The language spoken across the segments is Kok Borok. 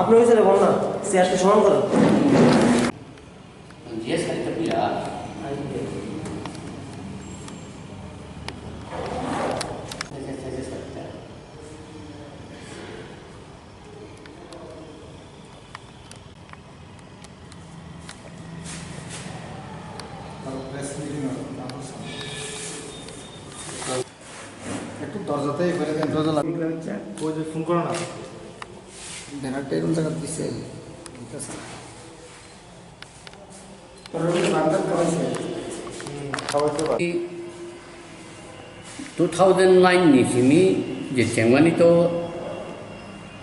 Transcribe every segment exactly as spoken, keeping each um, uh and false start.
আপনি ওই সাইডে বল না, চেয়ারটা সমান করো। একটু দরজাতেই বেরোবেন। দরজা লাগ-, ওই যে ফোন করো না। ব্যানারটা এরকম জায়গা দিছে। ঠিক আছে। Two thousand nine ni simi je chengmani to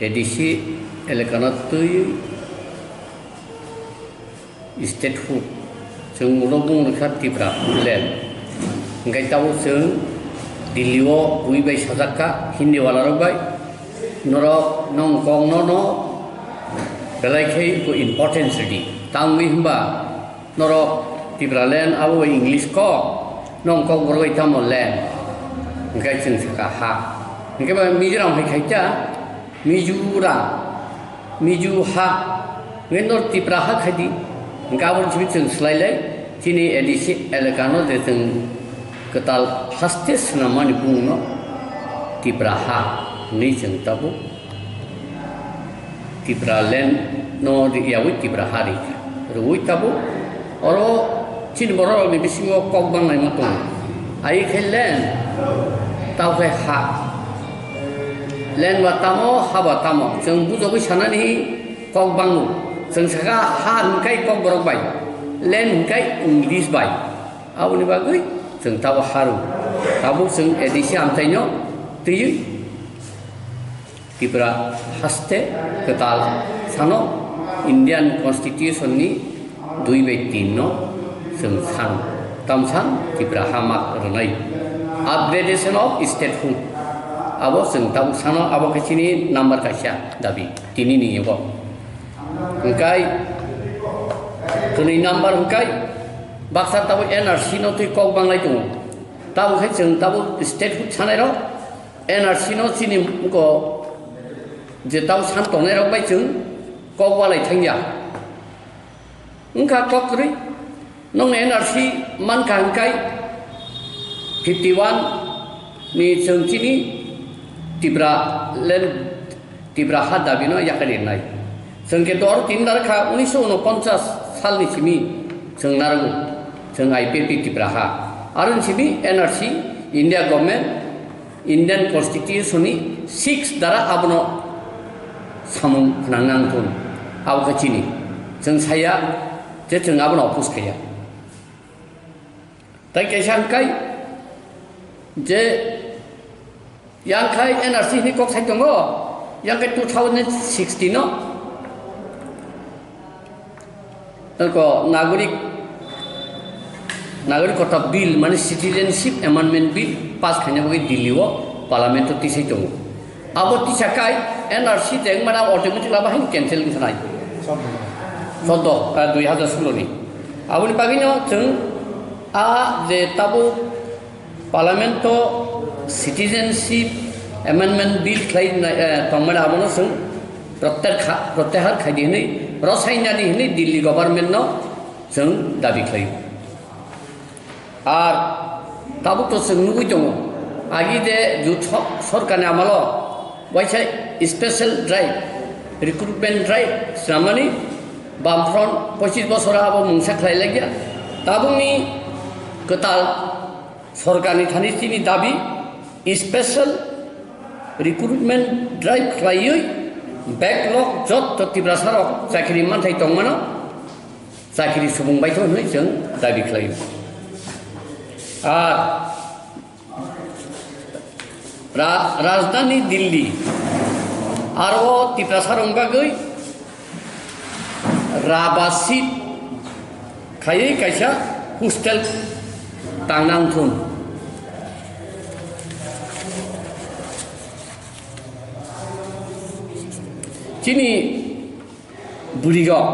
A D C elakano twi statehood, chwng ulo bung rwkha Tipra land. Hwnkhe tabuk chwng Delhi o bui bai sajak kha Hindi wala rok bai, norok nong kok no no belai khe importance rwdi. Tangwi hwnba norok Tipraland abo bai English kok, nong kok borok bai tamo land, hwnkhe chwng sakha ha. Hwnkhe ba Mizoram hai khaikha, Mizoram, Mizo ha, hwnkhe norok Tipra ha khaidi, hwnkhe aboni simi chwng swlailai, chini A D C elakano je chwng kwtal haste swnammani bumungno Tipra ha hwnwi chwng tabuk Tipraland no ri-, yaui Tipra ha ri kha. Rwui tabuk oro chini borok rokni bisingo kok banglaima tongo. Ai khe land, tao khe ha. Land ba tamo, ha ba tamo. Chwng bujogwi sanani kok bango. Chwng sakha ha hwnkhai Kokborok bai. Land hwnkhai English bai. Aboni bagwi chwng tabo ha rw. Tabuk chwng A D C amchaino twiwi Tripura haste kwtal sano Indian Constitution ni dui bai tin no chwng san, tam san Tripura ha mak rwnai. Upgradation of statehood. Abo chwng tabuk sano, abo khe chini number kaisa dabi tini ni yugo. Hwnkhe tini number hwnkhe baksa tabuk N R C no twi kok banglai tongo. Tabuk khe chwng tabuk statehood sanai rok N R C no chini muko je tau san tongnai rok bai chwng kok walai thangya. Wngkha kok kwrwi, nokni N R C mankha hwnkhe fifty one ni chwng chini Tipra land, Tipra ha dabi no yakarwi rwnai. Chwng khe dor tin dar kha unisho unoponchas salni simi chwng narwgo, chwng I P F T Tipra ha. Aroni simi N R C India government Indian Constitution ni six dara abono samung phnang nang thun. Abo khe chini. Chwng saya je chwng abono oppose khaiya. Tai kaisa hwnkhe je yang khai N R C ni kok sai tongo, yang khai two thousand sixteen no. Tei ko nagorik, nagorik kota bill, mane citizenship amendment bill pass khaina bagwi Delhi o parliament o tisai tongo. Abo tisa kai N R C tei mane automatic laba hin cancel wngkha nai. Soddo, eh, dui hajar solo ni. Aboni bagwi no chwng a je tabuk Parliament o citizenship amendment bill khlai nai, eh, tongmani abono chwng protyakha-, protyahar khaidi hwnwi, rwsainani hwnwi Delhi government no chwng dabi khlaio. Ar tabuk to chwng nugwi tongo, agi de jut so-, sorkarni amalo waisa special drive, recruitment drive swnamani Bamfront pochis bosor abo mungsa khlai laikya. Tabukni kwtal Sorkarni thani chini dabi special recruitment drive khlaiwi backlog jotto Tiprasarok chakri manthai tongmano chakri subung baitho hwnwi chwng dabi khlaio. Ar ra-, rajdhani Delhi aro Tiprasarok bagwi Rabasi khaiwi kaisa hostel tangna wngthun. Chini bwrwirok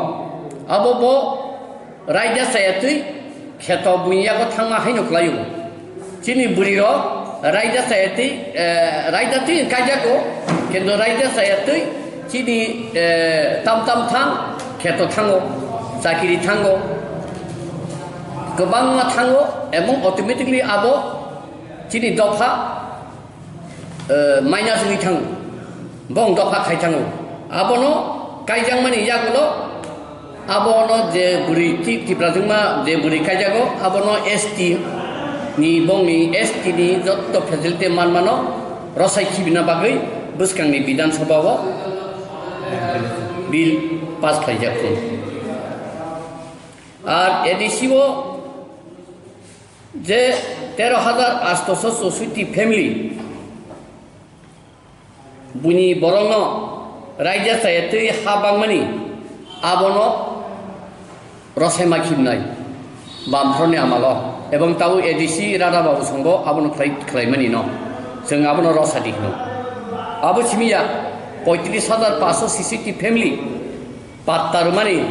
abo bo raida chaya twi kheto buini yago thangma haino kwlaio. Chini bwrwirok Raida chayatwi, eh, raida twi kaijago, kintu raida chayatwi chini, eh, tam tam thang, kheto thango, chakiri thango, kwbangma thango, ebong automatically abo chini dopha, eh, minus wngwi thango, bong dopha khai thango. Abono kaijakmani yagulo Abono je bwrwi Ti-, Tiprajwkma je bwrwi kaijago, abono S T ni bongni, S T ni jotto facility manmano rosai khibina bagwi bwskangni Bidhan Sabha o bill pass khlaijak thung. Ar A D C o je tero hajar asto so chousotti family, buini borokno raida chaya twi ha bangmani, abono rosai ma khibnai Bamfront ni amalo, ebong tabuk A D C Radha Babu songbo abono khlai, khlaimani no, chwng abono rosadi hino. Abo simi ya poitris hajar paanso sisiti family patta rwmani,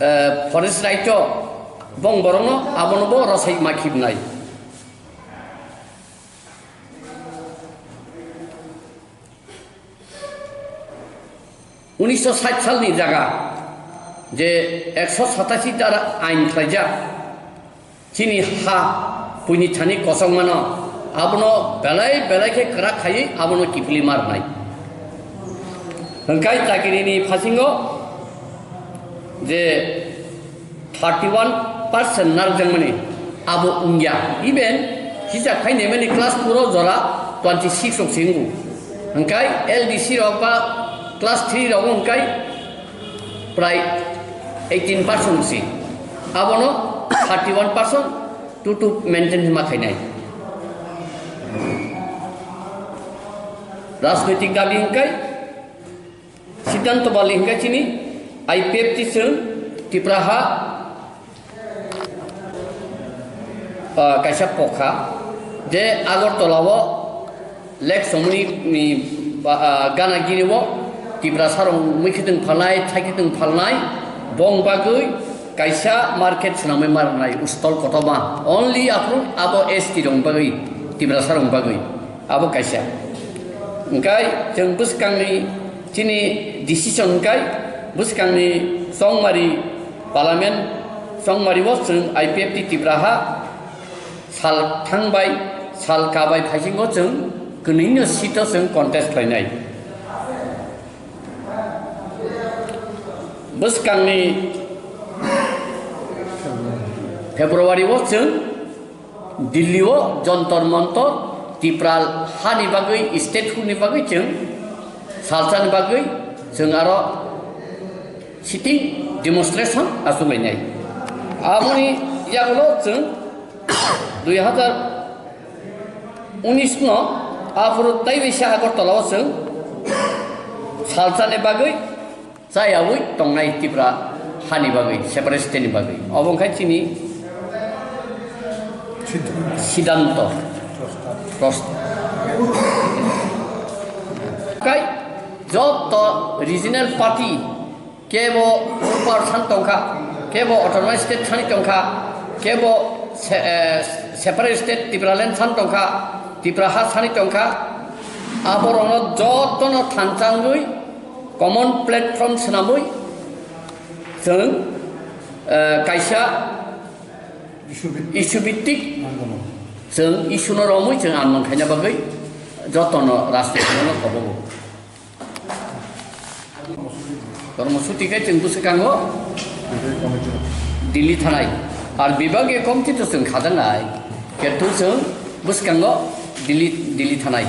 eh, forest right o bong borokno abono bo rosai ma khibnai. Unisho sait salni jaga je ekso satashi dara ain khlaijak, chini ha puini thani kosongmano abono belai belai khe kwrak khaiwi abono kiphilwi ma rwnai. Hwnkhe chakirini phasingo je thirty one percent narwkjakmani abo wngya. Even hisa khainaimani class four o jora twenty six rok se wngo. Hwnkhe L D C rok ba class three rok hwnkhe prai eighteen percent se. Abono thirty one percent to to maintain ma khainai. Rajnoitik dabi hwnkhe Siddhanto Bali hwnkhe chini I P F T chwng Tipra ha, ah, kaisa pokha je Agartala o Lake Somoni ni ba-, ah, gana gini o Tiprasa rok mui khitwng phalnai, thai khitwng phalnai, bong bagwi kaisa market swnamwi ma rwnai stall kotorma. Only aphuru abo S T rok bagwi, Tiprasa rok bagwi. Abo kaisa. Hwnkhe chwng bwskangni chini decision hwnkhe bwskangni chongmari parliament, chongmari o chwng I P F T Tipra ha sal thangbai, sal kabai phaisingo chwng kwnwino seat o chwng contest khlainai. Bwskangni February o chwng Delhi o Jantar Mantar Tipra hani bagwi, statehood ni bagwi chwng salsani bagwi chwng aro sitting demonstration achuk lainai. Aboni yagulo chwng dui hazar unis no aphuru taibaisa Agartala o chwng salsani bagwi chayaui tongnai Tipra hani bagwi, separate state ni bagwi. Obo wngkha chini siddhanto. Prost-, kai joto regional party kebo upper san tongkha, kebo autonomous state sani tongkha, kebo se-, eh, separate state Tipraland san tongkha, Tipra ha sani tongkha, aborokno jotono thanchangwi common platform swnamwi chwng, eh, kaisa issue bit-, issue bittik andolon. Chwng issue no romwi chwng andolon khaina bagwi jotono rajniti no kobogo. Kormo suti khe chwng bwswkango Delhi thanai. Ar bibhagiya committee to chwng khajaknai. Khe to chwng bwskango Delhi, Delhi thanai.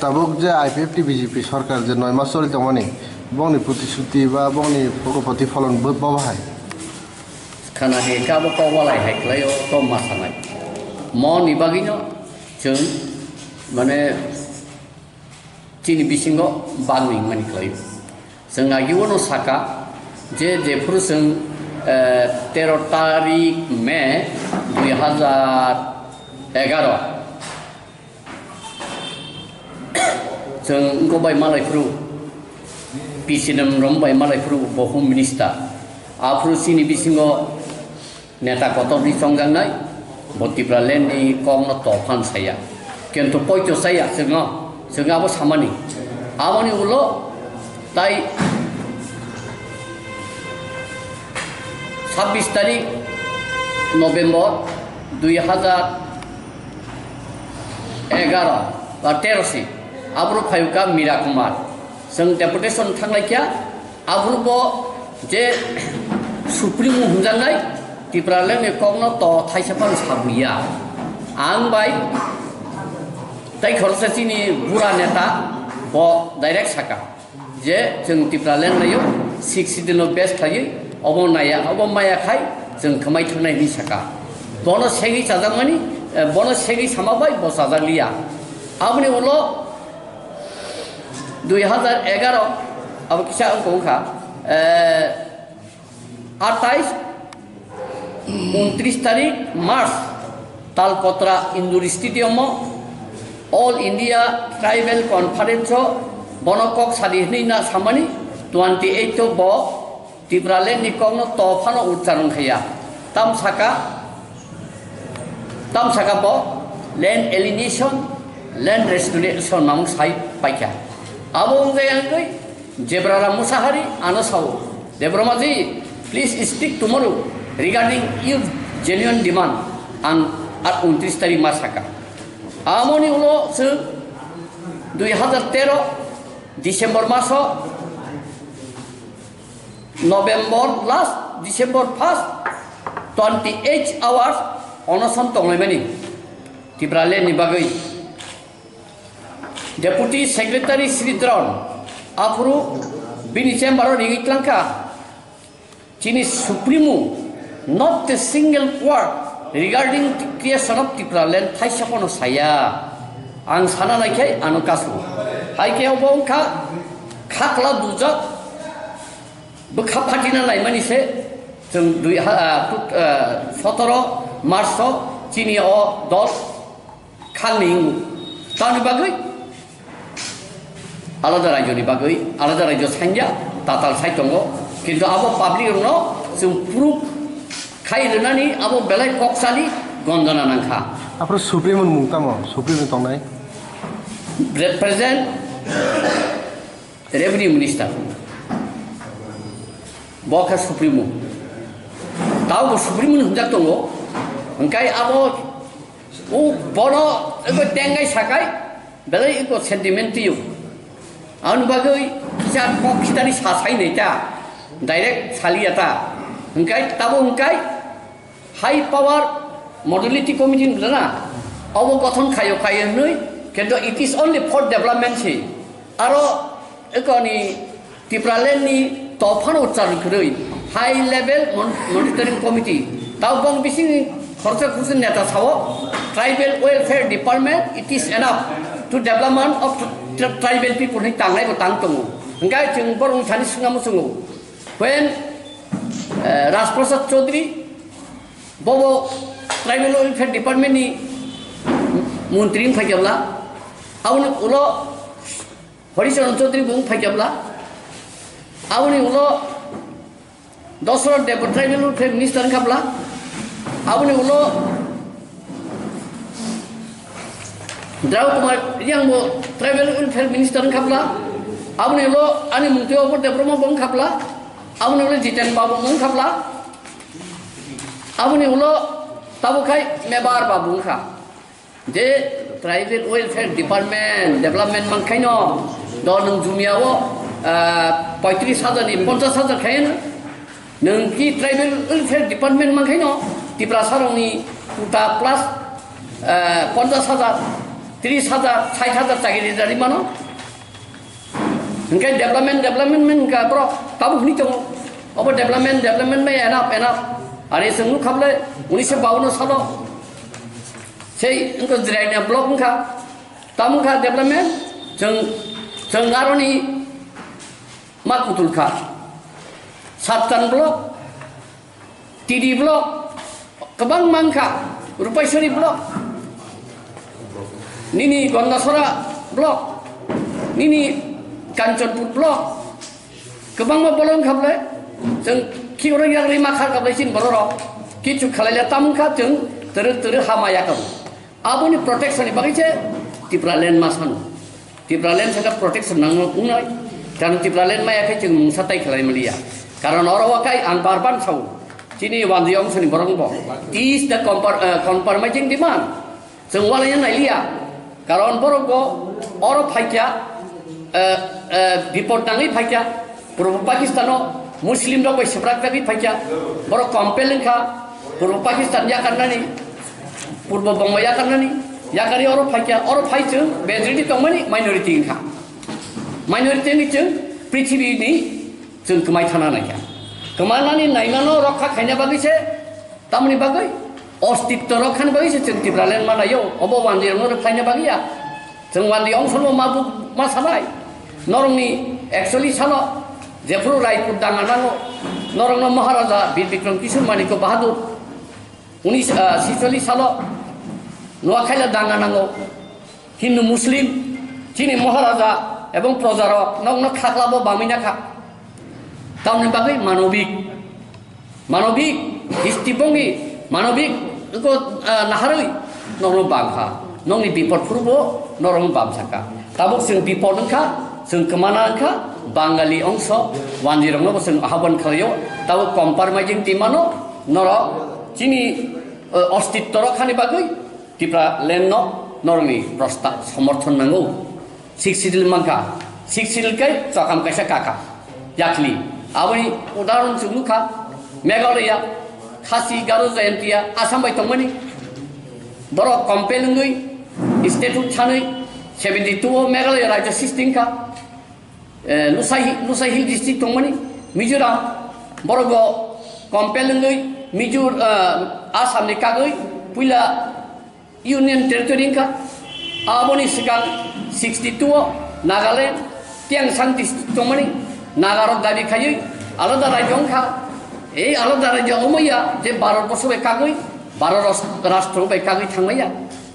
Tabuk je I P F T B J P sorkar je noi mas choli tongmani, bongni protisuti ba bongni protifolon bo, bo bahai? Khana di ka bo kok walai hai khlai o, to ma sanai. Mo ni bagwi no chwng mane chini bisingo bagwi mani khlai o. Chwng agi o no saka je, jephuru chwng, eh, tero tarik May dui hazar egaro. Chwng wngkok bai malai phuru, P C N M rom bai malai phuru bo Home Minister. Aphuru chini bisingo neta kotor ni chongjaknai, Bo Tipraland ni kok no tophan saya. Kintu poito saya chwng no, chwng abo samani. Aboni ulo tai sabbish tarik November dui hajar egaro ba tero si abro phayuka Mira Kumar. Chwng deputation thanglai kya, abro bo je Supremo hwnjaknai Tipraland ni kokno to thaisa phano sabuya. Ang bai tai khoroksa chini bura neta bo direct saka je chwng Tipraland nayo six schedule no base khlaiwi obo naya, obo maya khai chwng khwmai thangnai hwnwi saka. Bono segwi chajakmani, eh, bono segwi sama bai bo chajakliya. Aboni ulo dui hajar egaro abo kisa wngkha, eh, atais, untris tarik March, Talpotra Indoor Stadium o All India Tribal Conference o bono kok sadi hwnwi na samani twenty eight o bo Tipraland ni kokno to phano ucharong khaiya. Tam saka, tam saka bo land alienation, land restoration mamung sai paikha. Abo wngwi wngwi Jebra Ram Musahari ano sao, "Debbarma ji, please speak tomorrow regarding your genuine demand." Ang ar untris tarik ma saka. Amoni ulo chwng dui hajar tero December maso November last, December first, twenty eight hours onoson tonglaimani Tipraland ni bagwi. Deputy Secretary Sri Dhron aphuru bini chamber o ringwi tlangkha, "Chini Supremo, not a single word regarding the creation of Tipraland thaisa pono saya." Ang sana naikhai ano kasu. Hai khe obo wngkha khakla dujak, bwkha phatina laimani se chwng dui ha-, ah, tut-, ah, sotoro March o chini o dol khalni wngo. Tamni bagwi alada rajyoni bagwi alada rajyo sanya tatal sai tongo, kintu abo public rokno chwng proof khai rwnani abo belai kok sali gondona nangkha. Aphuru Supremo ni mung tamo? Supremo tongnai? Represent Revenue Minister. Bo kha Supremo. Tao bo Supremo ni hwnjak tongo. Hwnkhe abo o bono eko tengai sakai belai eko sentiment twiyo. Aboni bagwi kisa kok khitani sa sai nai ta. Direct saliya ta. Hwnkhe tabo hwnkhe High power modality committee ni rwna, obo gothon khaio khaio hwnwi, kintu it is only for development se. Aro ekoni Tipraland ni tophano uchar kwrwi high level mon-, monitoring committee. Tao bong bising khoroksa khoroksa neta sao, tribal welfare department, it is enough to development of tri-, tribal people ni tangnai bo tang tongo. Hwnkhe chwng borok thani swngna muchungo. When, eh, Rajprasad Chaudhary, bobo Tribal Welfare Department ni montri wng phaikabla, aboni ulo Haricharan Chaudhary bo wng phaikabla, aboni ulo Dosarot Deb Tribal Welfare Minister wng khabla, aboni ulo Drau Kumar Reang bo Tribal Welfare Minister wng khabla, aboni ulo ani mungtwi Obor Debbarma bo wng khabla, aboni ulo Jiten Babu wng khabla, aboni ulo tabuk khai Mebar Babu wng kha. Je Tribal Welfare Department development mankhaino, do nwng jumia o, ah, poitris hajar ni ponchas hajar khaino. Nwng ki Tribal Welfare Department mankhaino, Tiprasa rokni quota plus, eh, ponchas hajar, tris hajar, sait hajar chakiri rwdi mano. Hwnkhe development, development men hwnkha borok tabuk hwnwi tongo. Obo development, development bai enough, enough. Are chwng nukha bwle, unisho bawanno salo sei wngkha Jirania block wngkha. Tamo wngkha development, chwng, chwng aroni ma kutul kha. Sattan block, T D block, kwbangma wngkha, Rupaiswari block, nini Gandasora block, nini Kanchanpur block, kwbangma block wngkha bwle, chwng khikrok yakrwi ma kha kha bwle chini borok rok, kichu khlai le tam wngkha chwng, Twrwk twrwk ha maya kabo. Aboni protection ni bagwi se Tipraland ma sano. Tipraland saka protection nangno wngnai. Karon Tipraland maya khe chwng mungsa tai khlai maliya. Karon oro wakai ang bar ban sao. Chini wanjwi ongsoni borok bo. This the compar-, uh, compromising demand. Chwng walaina nailiya. Karon borok bo oro phaikya, eh, eh, bipod nangwi phaikya. Purbo Pakistano Muslim rok bai swprak jagwi phaikya. Borok compel wngkha. Purbo Pakistan yakarnani, Purbo Bongma yakarnani, yakari oro phaikya. Oro phai chwng majority tongmani minority wngkha. Minority wngwi chwng prithibini chwng kwmai thana naikha. Kwmanani naimano rokha khaina bagwi se Tamoni bagwi ostitto rok khani bagwi se chwng Tipraland ma naio, obo wanjwi rokno rwkhlaina bagwi ya. Chwng wanjwi ongsongo ma bu-, ma sanai. Norokni actually salo jephuru Raipur danga nango, norokno Maharaja Bir Bikram Kishore Manikya Bahadur unis, ah, sitchollis salo Noakhai la danga nango. Hindu Muslim, chini Maharaja ebong projarok nokno khaklabo bamwi nakha. Tamoni bagwi manobik, manobik, history bongni manobik ko, ah, naharwi nokno bamkha. Nokni bipod phurubo norokno bamsakha. Tabuk chwng bipod wngkha, chwng kwmana wngkha, Bangali ongso, wanjwirokno bo chwng ahobon khlaio. Tabuk compromising twi mano, norok chini, ah, ostitto rok khani bagwi Tipraland no norokni prostab somorthon nango. Sixth Schedule mankha. Sixth Schedule kai chokam kaisa kaka. Yakli. Aboni udahoron chwng nukha. Meghalaya, Khasi, Garo, Jaintia, Assam bai tongmani. Borok compel wngwi statute sanwi seventy two o Meghalaya rajya sristi wngkha. Eh, Lusai, Lusai Hill District tongmani, Mizoram, borok bo compel wngwi Mizo-, eh, Assam ni kagwi puila Union Territory wngkha. Aboni swkang sixty two o Nagaland, Tiangsang District tongmani, Nagarok dabi khaiwi alada rajyo wngkha. Ei alada rajyo wngmaya je Bharat borso bai kagwi, Bharat ras-, rastro bai kagwi thangmaya.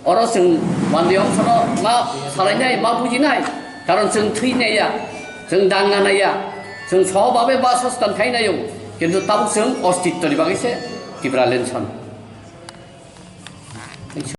Oro chwng wanjwi ongsono ma salainai, ma bujinai, karon chwng thwi naiya, chwng danga naiya, chwng soho babe basostan khai naio, kintu tabuk chwng ostitto ni bagwi se Tipraland sano.